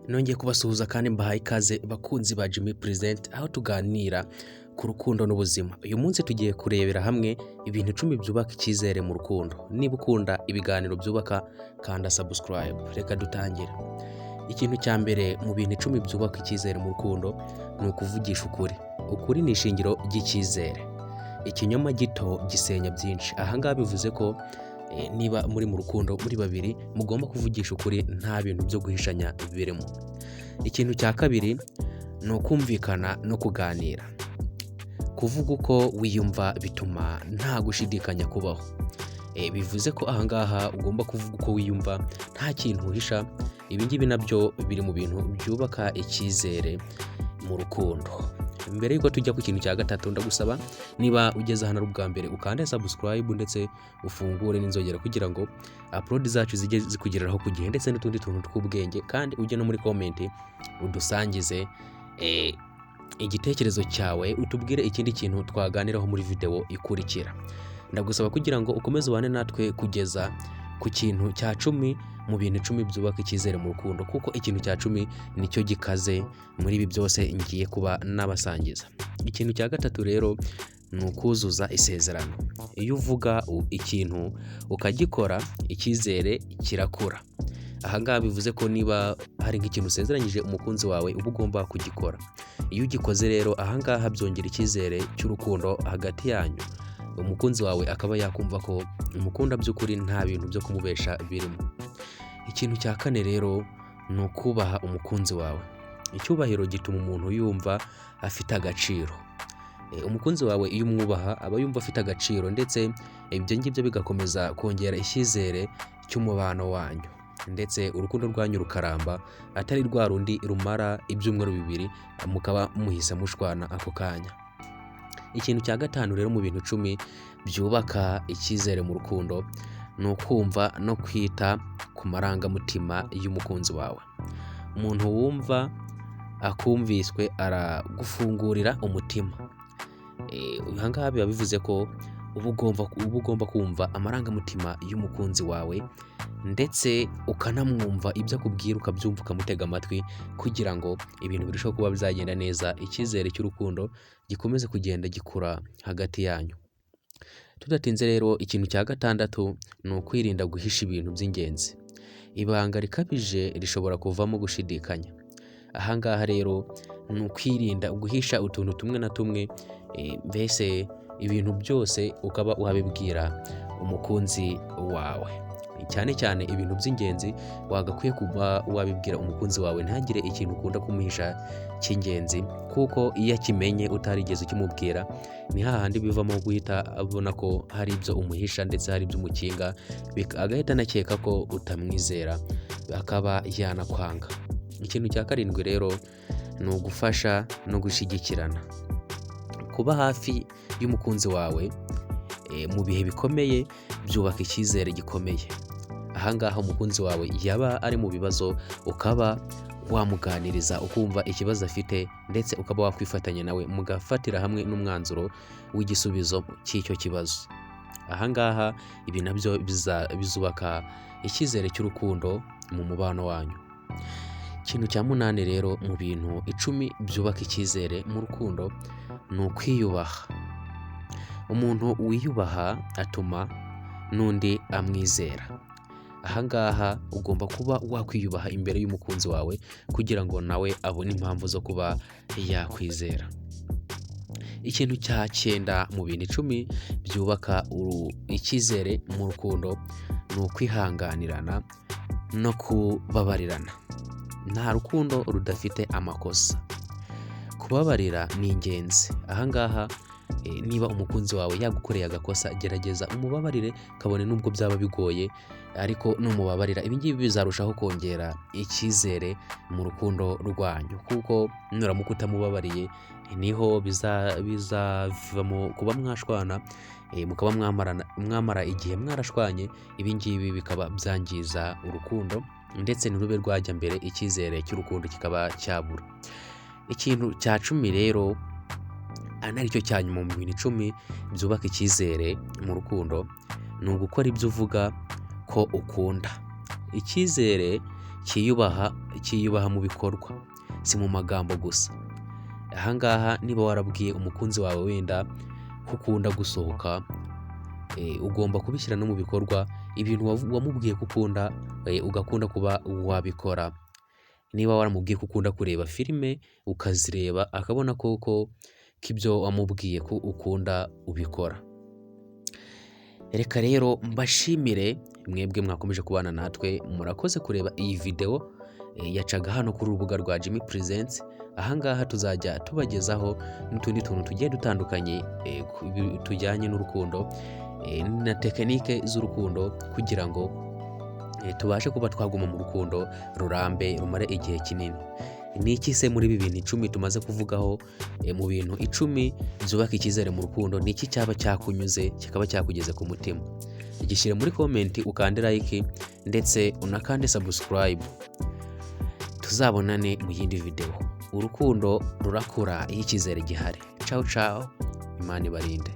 Nongeye kubasuhuza kandi mbahaye ikaze, bakunzi ba Jimmy Present, aho tuganira ku rukundo n'ubuzima. Uyu munsi tugiye kurebera hamwe ibintu 10 byubaka icyizere mu rukundo. Niba ukunda ibiganiro byubaka, kanda subscribe. Reka dutangire. Ikintu cya mbere mu bintu 10 byubaka icyizere mu rukundo ni ukuvugisha ukuri. Ukuri ni ishingiro ry'icyizere. Ikinyoma gito gisenya byinshi. Aha ngaha bivuze ko niba muri mu rukundo muri babiri, mugomba kuvugisha ukuri, nta bintu byo guhishanya birimo. Ikintu cya kabiri ni ukumvikana no kuganira. Kuvuga uko wiyumva bituma nta gushidikanya kubaho. Bivuze ko aha ngaha ugomba kuvuga uko wiyumva nta kintu uhisha. Ibi ngibi nabyo biri mu bintu byubaka icyizere mu rukundo. Mbere y'uko tujya ku kintu cya gatatu, ndagusaba niba ugeze hano ari ubwa mbere, ukande subscribe ndetse ufungure n'inzogera kugira ngo upload zacu zijye zikugereraho ku gihe, ndetse n'utundi tuntu tw'ubwenge. Kandi ujye no muri comment udusangize igitekerezo cyawe, utubwire ikindi kintu twaganiraho muri video ikurikira. Ndagusaba kugira ngo ukomeze ubane natwe kugeza ku kintu cya 10 mu bintu 10 byubaka icyizere mu rukundo, kuko ikintu cya 10 nicyo gikaze muri ibi byose ngiye kuba nabasangiza. Ikintu cya gatatu rero ni ukuzuza isezerano. Iyo uvuga ikintu ukagikora, icyizere kirakura. Aha ngaha bivuze ko niba hari nk'ikintu usezeranyije umukunzi wawe, uba ugomba kugikora. Iyo ugikoze rero, aha ngaha byongera icyizere cy'urukundo hagati yanyu, umukunzi wawe akaba yakumva ko umukunda by'ukuri, nta bintu byo kumubesha birimo. Ikintu cya kane rero ni ukubaha umukunzi wawe. Icyubahiro gituma umuntu yumva afite agaciro. Umukunzi wawe iyo umwubaha, aba yumva afite agaciro, ndetse ibyo ngibyo bigakomeza kongera icyizere cy'umubano wanyu, ndetse urukundo rwanyu rukaramba, atari rwa rundi rumara ibyumweru 2 mukaba muhise mushwana ako kanya. Ikintu cya gatanu rero mu bintu 10 byubaka icyizere mu rukundo ni ukumva no kwita ku marangamutima y'umukunzi wawe. Umuntu wumva akumviswe aragufungurira umutima. Aha ngaha biba bivuze ko uba ugomba kumva amarangamutima y'umukunzi wawe, ndetse ukanamwumva, ibyo akubwira ukabyumva, ukamutega amatwi, kugira ngo ibintu birusheho kuba byagenda neza, icyizere cy'urukundo gikomeze kugenda gikura hagati yanyu. Tudatinze rero, ikintu cya gatandatu ni ukwirinda guhisha ibintu by'ingenzi. Ibanga rikabije rishobora kuvamo gushidikanya. Aha ngaha rero ni ukwirinda guhisha utuntu tumwe na tumwe, mbese ibintu byose ukaba wabibwira umukunzi wawe, cyane cyane ibintu by'ingenzi wagakwiye kuba wabibwira umukunzi wawe. Ntagire ikintu ukunda kumuhisha cy'ingenzi, kuko iyo akimenye utarigeze ukimubwira, ni hahandi bivamo guhita abona ko hari ibyo umuhisha, ndetse hari ibyo umukinga, agahita anakeka ko utamwizera, akaba yanakwanga. Ikintu cya karindwi rero ni ugufasha no gushyigikirana. Kuba hafi y'umukunzi wawe mu bihe bikomeye byubaka icyizere gikomeye. Aha ngaha umukunzi wawe yaba ari mu bibazo, ukaba wamuganiriza, ukumva ikibazo afite, ndetse ukaba wakwifatanya nawe mugafatira hamwe n'umwanzuro w'igisubizo cy'icyo kibazo. Aha ngaha ibi nabyo bizubaka icyizere cy'urukundo mu mubano wanyu. Ikintu cya munani rero mu bintu 10 byubaka icyizere mu rukundo ni ukwiyubaha. Umuntu wiyubaha atuma n'undi amwizera. Aha ngaha ugomba kuba wakwiyubaha imbere y'umukunzi wawe kugira ngo nawe abone impamvu zo kuba yakwizera. Ikintu cya cyenda mu bintu 10 byubaka icyizere mu rukundo ni ukwihanganirana no kubabarirana. Nta rukundo rudafite amakosa. Kubabarira ni ingenzi. Aha ngaha niba umukunzi wawe yagukoreye agakosa, gerageza umubabarire, kabone n'ubwo byaba bigoye, ariko numubabarira, ibi ngibi bizarushaho kongera icyizere mu rukundo rwanyu, kuko nuramuka utamubabariye, niho bizavamo kuba mwashwana, mukaba mwamara igihe mwarashwanye. Ibi ngibi bikaba byangiza urukundo, ndetse ntirube rwajya mbere, icyizere cy'urukundo kikaba cyabura. Ikintu cya 10 rero, ari cyo cya nyuma mu bintu 10 byubaka icyizere mu rukundo, ni ugukora ibyo uvuga ko ukunda. Icyizere cyiyubaha cyiyubaha mu bikorwa, si mu magambo gusa. Ahangaha niba warabwiye umukunzi wawe wenda ko ukunda gusohoka, ugomba kubishyira no mu bikorwa. Ibintu wamubwiye ko ukunda, ugakunda kuba wabikora. Niba waramubwiye ko ukunda kureba filime, ukazireba, akabona koko ko ibyo wamubwiye ko ukunda ubikora. Reka rero mbashimire mwebwe mwakomeje kubana natwe. Murakoze kureba iyi videwo yacaga hano kuri urubuga rwa Jimmy Presents. Ahangaha tuzajya tubagezaho n'utundi tuntu tugiye dutandukanye tujyanye n'urukundo na tekinike z'urukundo, kugira ngo tubashe kuba twaguma mu rukundo rurambe, rumare igihe kinini. Ni iki se muri ibi bintu 10 tumaze kuvugaho, mu bintu 10 byubaka icyizere mu rukundo, ni iki cyaba cyakunyuze, kikaba cyakugeze ku mutima? Gishyire muri comment, ukande like, ndetse unakande subscribe. Tuzabonane mu yindi videwo. Urukundo rurakura iyo icyizere gihari. Ciao ciao, Imana ibarinde.